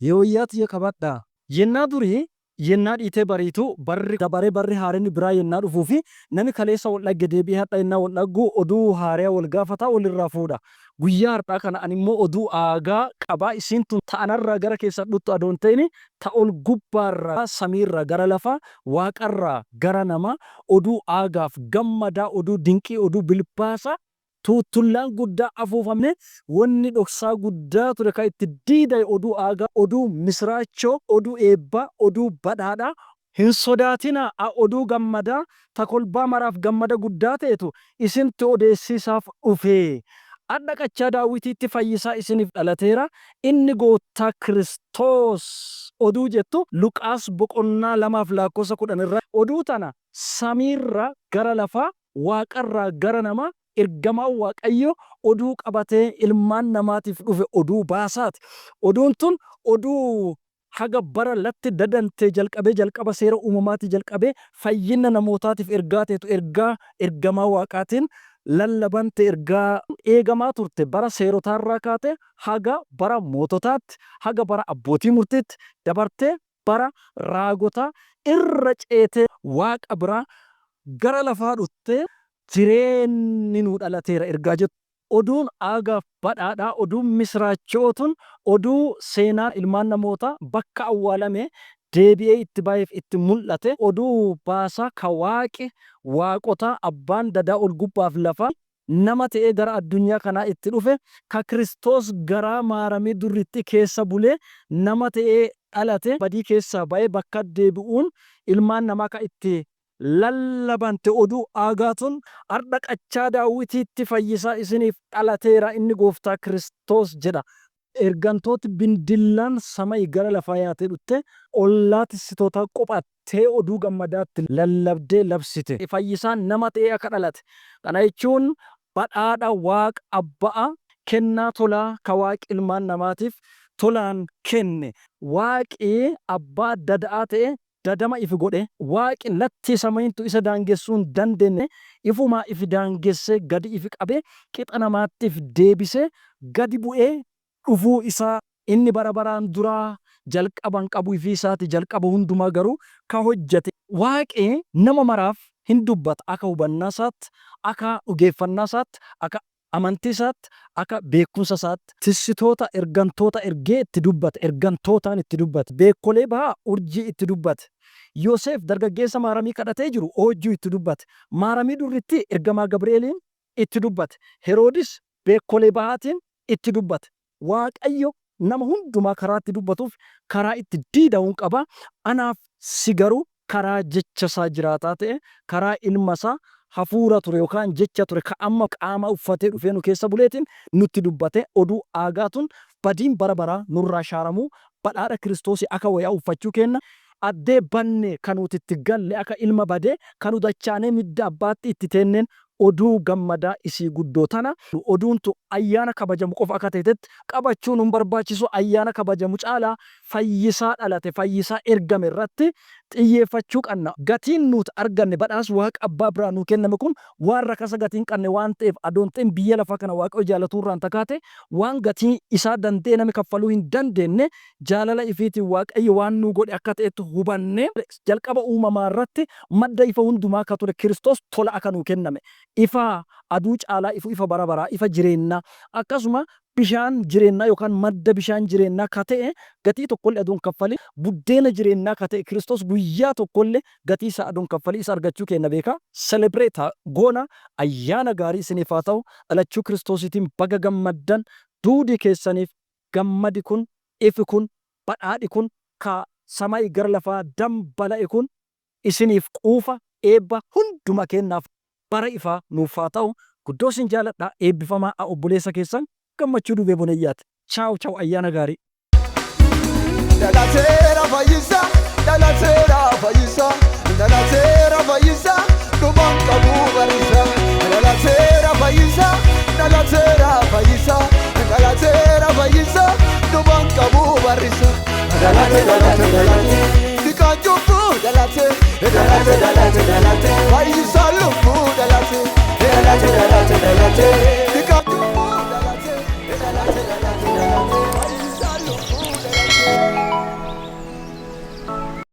Yooyyaa tiyya qabadhaa. Yennaa durii, yennaa dhiitee bariitu, barri dabaree barri haarenni biraa yennaa dhufuu fi nami kaleessa wol dhagge deebi'ee hadha yennaa wol dhaggu oduu haareya wol gaafataa wolirraa fuudha. Guyyaa hardhaa kana ani immoo oduu aagaa qabaa isiin tun ta anarraa gara keessan dhuttu adoo hin te'ini ta ol gubbaarraa samiirraa gara lafaa waaqarraa gara namaa oduu aagaaf gammadaa oduu dinqii oduu bilbaasaa tuuttullaan guddaa afuufamee wonni dhoksaa guddaa ture ka itti diidaye oduu aagaa, oduu misiraachoo, oduu eebbaa, oduu badhaadhaa, hin sodaatinaa a oduu gammadaa ta kolbaa maraaf gammada guddaa teetu isintti odeessiisaaf dhufe. Adha qachaa Daawitiitti fayyisaa isiniif dhalateera, inni Goottaa Kiristoos oduu jettu Luqaas boqonnaa 2 fi laakkoossa 10 irraa oduu tana samiirraa gara lafaa Waaqarraa gara namaa ergamaan Waaqayyoo oduu qabatee ilmaan namaatiif dhufe oduu baasaati. Oduun tun oduu haga bara latti dadantee jalqabee jalqaba seera uumamaatii jalqabee fayyinna namootaatiif ergaa teetu ergaa ergamaa Waaqaatiin lallabante ergaa eegamaa turte bara seerotaarraa kaatee haga bara moototaatti haga bara abbootii murtiitti dabartee bara raagotaa irra ceetee Waaqa biraa gara lafaa dhuttee jireenni nuu dhalateera ergaa jettu. Oduun aagaaf badhaadhaa, oduun misiraacho'oo tun oduu seenaa ilmaan namootaa bakka awwaalame deebi'ee itti bayeef itti mul'ate, oduu baasaa ka Waaqi waaqotaa abbaan dadaa ol-gubbaaf lafaa nama te'ee gara addunyaa kanaa itti dhufe, ka Kiristoos garaa Maaramii durrittii keessa bulee nama te'ee dhalate, badii keessaa bayee bakkatti deebi'uun ilmaan namaa ka itti lallabante oduu aagaa tun, Ardha qachaa Daawitiitti fayyisaa isiniif dhalateera, inni Gooftaa Kiristoos jedha. Ergantooti bindillaan samayi gara lafaa yaatee dhutte, ollaa tissitootaa qophattee oduu gammadaatti lallabdee labsite. Fayyisaan nama te'ee akka dhalate. Kana jechuun badhaadha Waaqa Abba'a, kennaa tolaa ka Waaqi ilmaan namaatiif tolaan kenne. Waaqi Abbaa dada'aa te'e dadama ifi godhe. Waaqi lattii samayiintu isa daangessuu hin dandeenne, ifumaa ifi daangessee gadi ifi qabee, qixa namaatti ifi deebisee gadi bu'ee dhufuu isaa. Inni bara baraan duraa jalqaba hin qabu, ifii isaatii jalqaba hundumaa garuu ka hojjate. Waaqi nama maraaf hin dubbata, aka hubannaa isaatti, aka dhugeeffannaa isaatti, aka amantii isaatti, aka beekkumsa isaatti. Tissitoota, ergantoota ergee itti dubbate, ergantootaan itti dubbate. Beekkolee bahaa urjii itti dubbate. Yoseef dargaggeessa Maaramii kadhatee jiru oojjuu itti dubbate. Maaramii durrittii ergamaa Gabri'eeliin itti dubbate. Heroodis beekkolee bahaatiin itti dubbate. Waaqayyo nama hundumaa karaa itti dubbatuuf karaa itti diida'uun qaba. Anaaf si garuu karaa jecha isaa jiraataa ta'e, karaa ilma isaa hafuura ture yookaan jecha ture ka amma qaama uffatee dhufee nu keessa buleetiin nutti dubbate. Oduu aagaa tun badiin bara baraa nurraa shaaramuu, badhaadha Kiristoosii aka wayaa uffachuu keenna, addee banne ka nuti itti galle aka ilma badee ka nu dachaanee midda abbaatti itti teenneen oduu gammadaa isii guddoo tana. Oduun tun ayyaana kabajamu qofa aka teetetti qabachuu nun barbaachisu. Ayyaana kabajamu caalaa fayyisaa dhalate, fayyisaa ergame irratti xiyyeeffachuu qanna. Gatiin nuut arganne, badhaas Waaqa Abbaa biraa nuu kenname kun waan rakasa gatii hin qanne waan ta'eef adoo hin ta'in biyya lafaa kana Waaqayyo jaalatuu irraan takaate waan gatii isaa danda'ee nami kaffaluu hin dandeenne jaalala ifiitiin Waaqayyo waan nuu godhe akka ta'etti hubannee jalqaba uumamaa irratti madda ifa hundumaa ka ture Kiristoos tola aka nuu kenname ifa aduu caalaa ifu ifa bara baraa ifa jireennaa akkasuma bishaan jireennaa yookaan madda bishaan jireennaa ka ta'e gatii tokkolle adoo hin kaffalin buddeena jireennaa ka ta'e Kiristoos guyyaa tokkolle gatii isaa adoo hin kaffalin isa argachuu keenna beekaa celebrate goona. Ayyaana gaarii isiniif haa ta'u. Dhalachuu Kiristoosiitiin baga gammaddan duudii keessaniif. Gammadi kun, ifi kun, badhaadhi kun ka samayi gara lafaa dambala'e kun isiniif quufa, eebba hunduma keennaaf bara ifaa nuuf haa ta'u. Guddoo isin jaaladha. Eebbifamaa. A obboleessa keessan Gammachuu Duubee Bonayyaati. Chaaw chaw ayyaana gaarii. Dhalateera fayyisa, dhalateera fayyisa, dhalateera fayyisa, dhuman qabu barisa. Dhalateera fayyisa, dhalateera fayyisa, dhalateera fayyisa, dhuman qabu barisa. Dhalate, dhalate, dhalate, dhiqaan cubbuu dhalate, dhalate, dhalate, dhalate, fayyisaan lubbuu dhalate, dhalate, dhalate, dhalate, dhiqaan cubbuu dhalate, dhalate, dhalate, dhalate, fayyisaan lubbuu dhalate. Dhalateera.